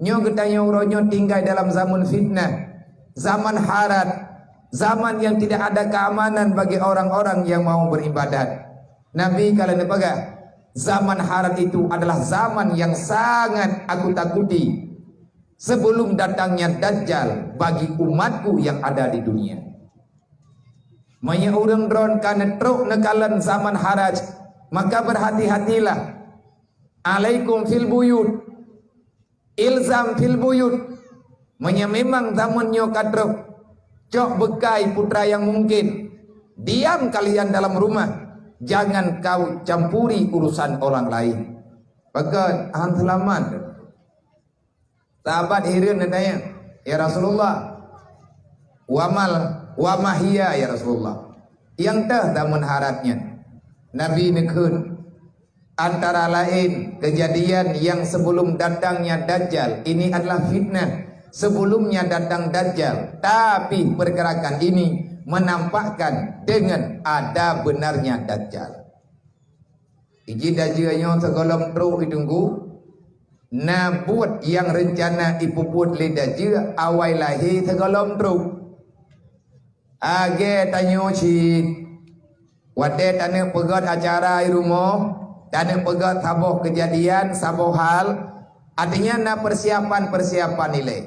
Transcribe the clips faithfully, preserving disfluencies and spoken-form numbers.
Nyoe geutanyoe uroe nyoe tinggai dalam zaman fitnah, zaman harat, zaman yang tidak ada keamanan bagi orang-orang yang mau beribadat. Nabi ka lheueh neupeugah, zaman harat itu adalah zaman yang sangat aku takuti sebelum datangnya Dajjal bagi umatku yang ada di dunia. Meunyoe ureuëng droen ka neutrok neukalon zaman harat, maka berhati-hatilah. Alaikum fil buyut. Ilzam fil buyut. Meunyoe memang zaman nyoe ka trok, cok beukai putra yang mungkin. Diam kalian dalam rumah. Jangan kau campuri urusan orang lain. Pakon han seulamat. Sahabat hireuen neutanya, "Ya Rasulullah, wa mal, wa ma hiya, ya Rasulullah? Nyang teuh zaman harat nyan?" Nabi neukheun, "Antara lain kejadian yang sebelum datangnya Dajjal, ini adalah fitnah. Sebelumnya datang Dajjal, tapi pergerakan ini menampakkan dengan ada benarnya Dajjal." Iji Dajjal nyoe sigohlom trok i teungku, na buet nyang reuncana ipeubuet lé Dajjal awai lahé sigohlom trok. Lagée tanyoe cit, watée taneuk peugét acara i rumoh, taneuk peugét saboh keujadian, saboh hal, artinya na persiapan-persiapan ilée.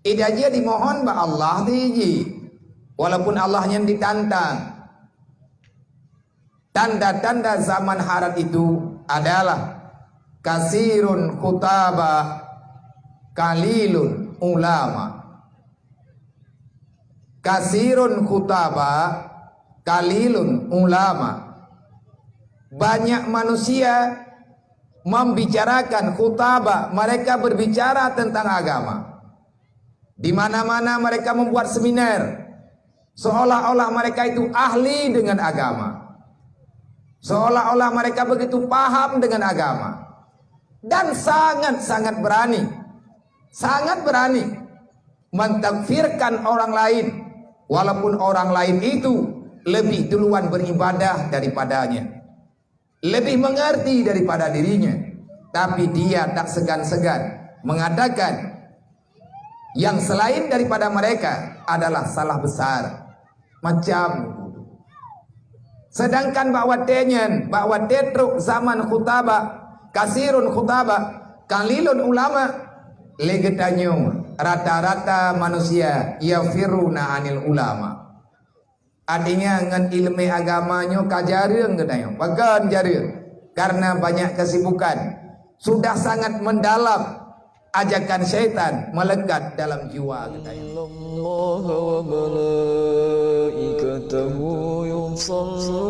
Ida jih dimohon bak Allah siji, walaupun Allah nyan ditantang. Tanda-tanda zaman harat itu adalah kasirun khutaba, kalilun ulama. Kasirun khutaba, kalilun ulama. Banyak manusia membicarakan khutaba, mereka berbicara tentang agama. Di mana-mana mereka membuat seminar, seolah-olah mereka itu ahli dengan agama. Seolah-olah mereka begitu paham dengan agama. Dan sangat-sangat berani, sangat berani mentakfirkan orang lain, walaupun orang lain itu lebih duluan beribadah daripadanya, lebih mengerti daripada dirinya, tapi dia tak segan-segan mengatakan yang selain daripada mereka adalah salah besar. Macam sedangkan bak watée nyan, bak watée trok zaman khutaba, kasirun khutaba, kalilun ulama, lé geutanyoe rata-rata manusia yafiruna anil ulama. Artinya ngon ileumé agama nyoe ka jareueng geutanyoe. Pakon jareueng? Karena banyak kesibukan. Sudah sangat mendalam ajakan syaitan melekat dalam jiwa geutanyoe. Innallaha wa malaikatahu yusalluna